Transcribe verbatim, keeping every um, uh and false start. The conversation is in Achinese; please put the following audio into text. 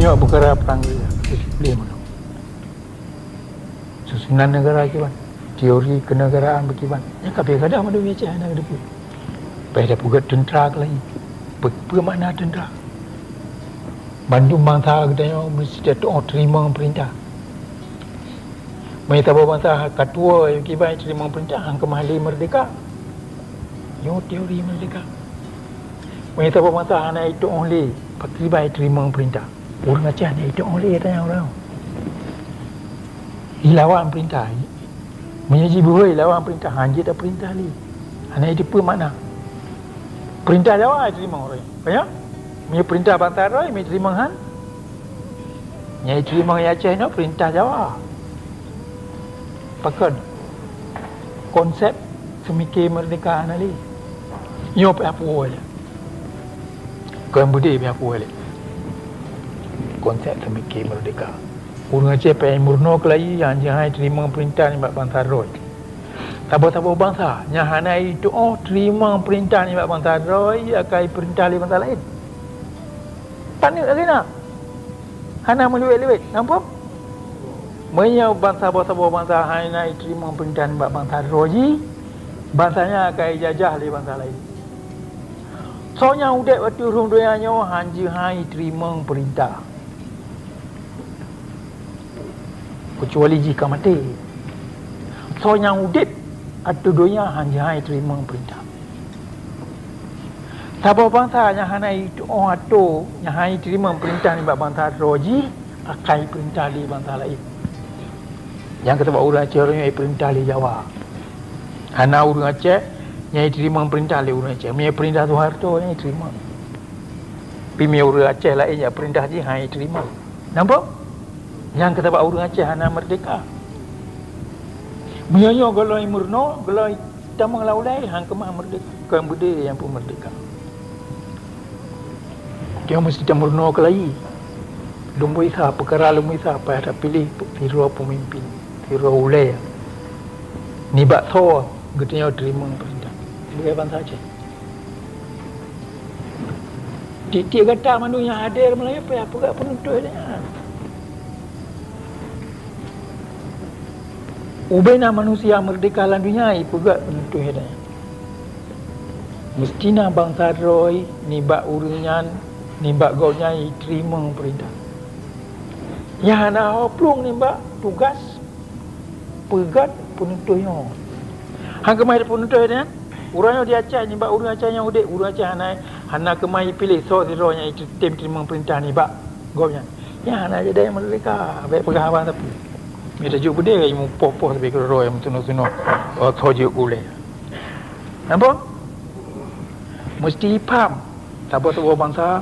Bak peukara prang gerilya, disiplin meunan. Susunan negara kiban, teori kenegaraan beukiban. Nyan ka beda mandum Aceh hana geuteupeue. Pai tapeugah teuntra keulayi. Peue, peue makna teuntra? Bandum bansa geutanyoe meusti teurimong peurintah. Meunyoe saboh bansa ka tuwoe kiban teurimong peurintah, han keumah lé meurdeka. Nyoe teori meurdeka. Meunyoe saboh bansa hana itu'oh lé, pakriban teurimong peurintah. Ureuëng Aceh hana itu'oh lé, tanyong ureuëng. Ilawan peurintah. Meunyoe jibeuhôi ilawan peurintah, han jeuet peurintah lé. Hana iteupeue makna. Peurintah Jawa teurimong ureuëng. Ka nyan? Meunyoe peurintah bansa droe, meunyoe teurimong han. Nyang iteurimong di Aceh nyoe peurintah Jawa. Pakon? Konsep seumike meurdeka hana lé. Nyoe pih apui lé. Kon beudé pih apui lé. Konsep seumike meurdeka. Ureuëng Aceh pih meurunoe keulayi nyang jihai teurimong peurintah nibak bansa droe. Saboh-saboh bansa nyang hana itu'oh teurimong peurintah nibak bansa droe, akai peurintah lé bansa laén. Paneuk lagée na. Hana meuliwet-liwet. Nampak? Meunyoe bansa, saboh-saboh bansa hana iteurimong peurintah nibak bansa droe jih, bansa nyan akai jajah lé bansa laén. Soe nyang udeb ateueh rhueng donya nyoe han jeuet hai teurimong peurintah. Keucuali jih ka maté. Soe nyang udeb ateueh donya han jeuet hai teurimong peurintah. Saboh bansa nyang hana itu'oh atô, nyang hana iteurimong peurintah nibak bansa droe jih, akai peurintah lé bansa laén. Nyang keusabab ureuëng Aceh ureuëng nyan ipeurintah lé Jawa. Hana ureuëng Aceh nyang iteurimong peurintah lé ureuëng Aceh. Meunyoe peurintah Soeharto nyang iteurimong. Tapi meunyoe ureuëng Aceh laén nyang peurintah jih han iteurimong. Nampak? Nyang keusabab ureuëng Aceh hana meurdeka. Meunyoe nyoe gohlom meurunoe, gohlom tamong lam ulée, han keumah meurdeka. Kon beudé nyang peumeurdeka. Nyoe meusti tameurunoe keulayi. Lumboi sa, peukara lumboi sa, payah tapiléh sidroe peumimpin, sidroe ulée. Nibak soe geutanyoe teurimong peurintah? Sibagai bansa Aceh. Tieb-tieb gata mandum nyang hadir meulayeue payah peugah peunutôh nyan. Ubena manusia meurdeka lam donya ipeugah peunutôh nyan. Meustina bansa droe nibak ureuëng nyan, nibak gobnyan iteurimong peurintah. Nyang hana ho plueng nibak tugaih peugét peunutôh nyoe. Han keumah peunutôh nyan, uroe nyoe di Aceh nibak ureuëng Aceh nyang udeb, ureuëng Aceh hana, hana keumah ipiléh soe sidroe nyang item teurimong peurintah nibak gobnyan. Nyan hana jadi meurdeka, bék peugah haba sapeue. Meunyoe tajok beudé, mupoh-poh sabe keudroe nyang meutunoh-tunoh, oh, soe jeuet ulée. Nampak? Meusti paham, saboh-saboh bansa